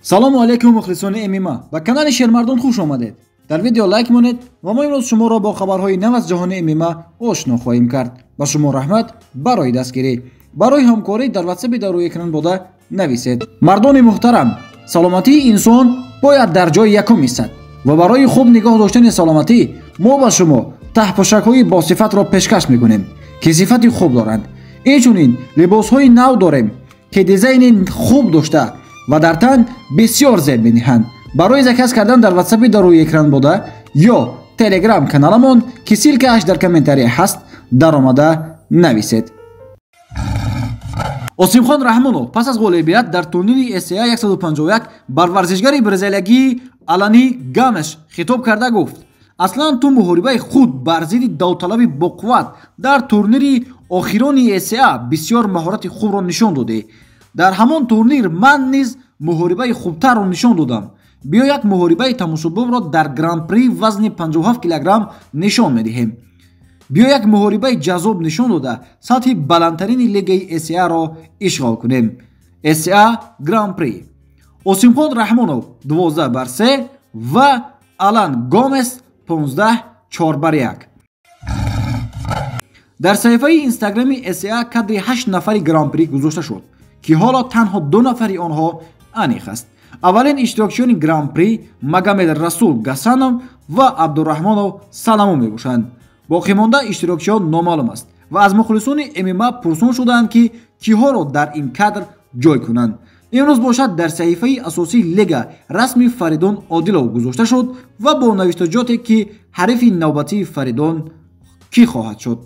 Салому алейкум, мухлисони ММА. Ба канали Шермардон хуш омадед. Дар видео лайк монед ва мо имрӯз шуморо бо хабарҳои нав аз ҷаҳони ММА ошно хоҳем кард. Ба шумо раҳмат барои дастгирӣ. Барои ҳамкорӣ дар ватсапи дар рӯи экран буда нависед. Мардони муҳтарам, саломатии инсон бояд дар ҷои якум истад ва барои хуб нигоҳ доштани саломатӣ мо ба шумо таҳпӯшакҳои босифатро пешкаш мекунем, ки сифати хуб доранд. Инчунин либосҳои нав дорем, ки дизайни хуб дошта ва дар тан бисёр зеб медиҳанд. Барои заказ кардан дар ватсапи дар рӯи экран буда ё телеграм каналамон, ки ссылкааш дар комментария ҳаст, даромада нависед. Осимхон Раҳмонов пас аз ғолибият дар турнири СА 151 бар варзишгари бразилиягии Алани Гамеш хитоб карда гуфт: аслан ту муҳорибаи худ бар зидди довталаби боқувват дар турнири охирони СА бисёр маҳорати хубро нишон додӣ. Дар ҳамон турнир ман низ муҳорибаи хубтарро нишон додам. Биё як муҳорибаи тамошобинро дар гран-при вазни 57 килограмм нишон медиҳем. Биё як муҳорибаи ҷаззоб нишон дода сатҳи баландтарини лигаи СА-ро ишғол кунем. СА Гран-при. Осимхон Раҳмонов 12-3 ва Алан Гомес 15-4-1. Дар саҳифаи инстаграми СА кадри 8 нафари гран-при гузошта шуд, ки ҳоло танҳо 2 нафари онҳо аниқ аст. Аввалин иштирокчиёни гран-при Магомед Расул Гасанов ва Абдураҳмонов Саламу мебошанд. Боқимонда иштирокчиён номаълум аст ва аз мухлисони ММА пурсон шудаанд, ки киҳоро дар ин кадр ҷой кунанд. Имрӯз бошад дар саҳифаи асосии лига расми Фаридун Одилов гузошта шуд ва бо навиштаҷоте, ки ҳарифи навбатии Фаридун кӣ хоҳад шуд.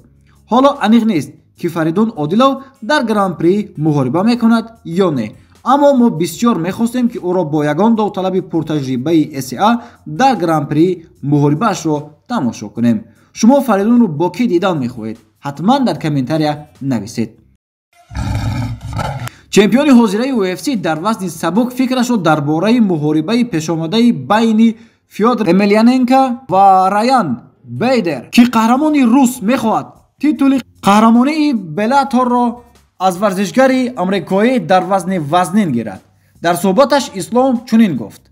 Ҳоло аниқ нест, ки Фаридун Одилов дар гран-при муҳориба мекунад ё не, аммо мо бисёр мехостем, ки ӯро бо ягон довталаби пуртаҷрибаи СА дар гран-при муҳорибаашро тамошо кунем. Шумо Фаридунро бо кӣ дидан мехоҳед? Ҳатман дар комментария нависед. Чемпиони ҳозираи UFC дар вазни сабук фикрашро дар бораи муҳорибаи пешомадаи байни Фёдор Емельяненко ва Раян Бейдер, ки қаҳрамони рус мехоҳад титули қаҳрамонии Беллаторро аз варзишгари амрикоӣ дар вазни вазнин гирад. Дар суҳбаташ Ислом чунин гуфт: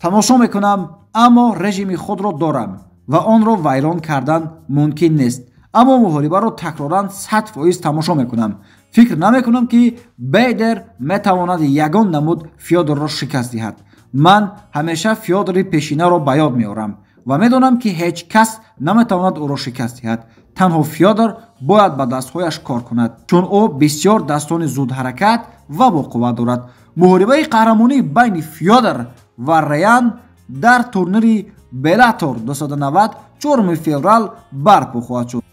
тамошо мекунам, аммо режими худро дорам ва онро вайрон кардан мумкин нест. Аммо муҳорибаро такроран 100% тамошо мекунам. Фикр намекунам, ки Бейдер метавонад ягон намуд Фёдорро шикаст диҳад. Ман ҳамеша Фёдори пешинаро ба ёд меорам ва медонам, ки ҳеҷ кас наметавонад ӯро шикаст диҳад. Танҳо Фёдор бояд ба дастҳояш кор кунад, чун ӯ бисёр дастони зудҳаракат ва боқувват дорад. Муҳорибаи қаҳрамонӣ байни Фёдор ва Раян дар турнири Беллатор 290 4 феврал барпо хоҳад шуд.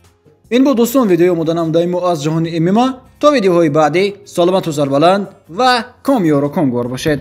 Ин буд, дӯстон, видеои омоданамудаи мо аз ҷаҳони ММА. То видеоҳои баъдӣ саломату сарбаланд ва комёру комгор бошед.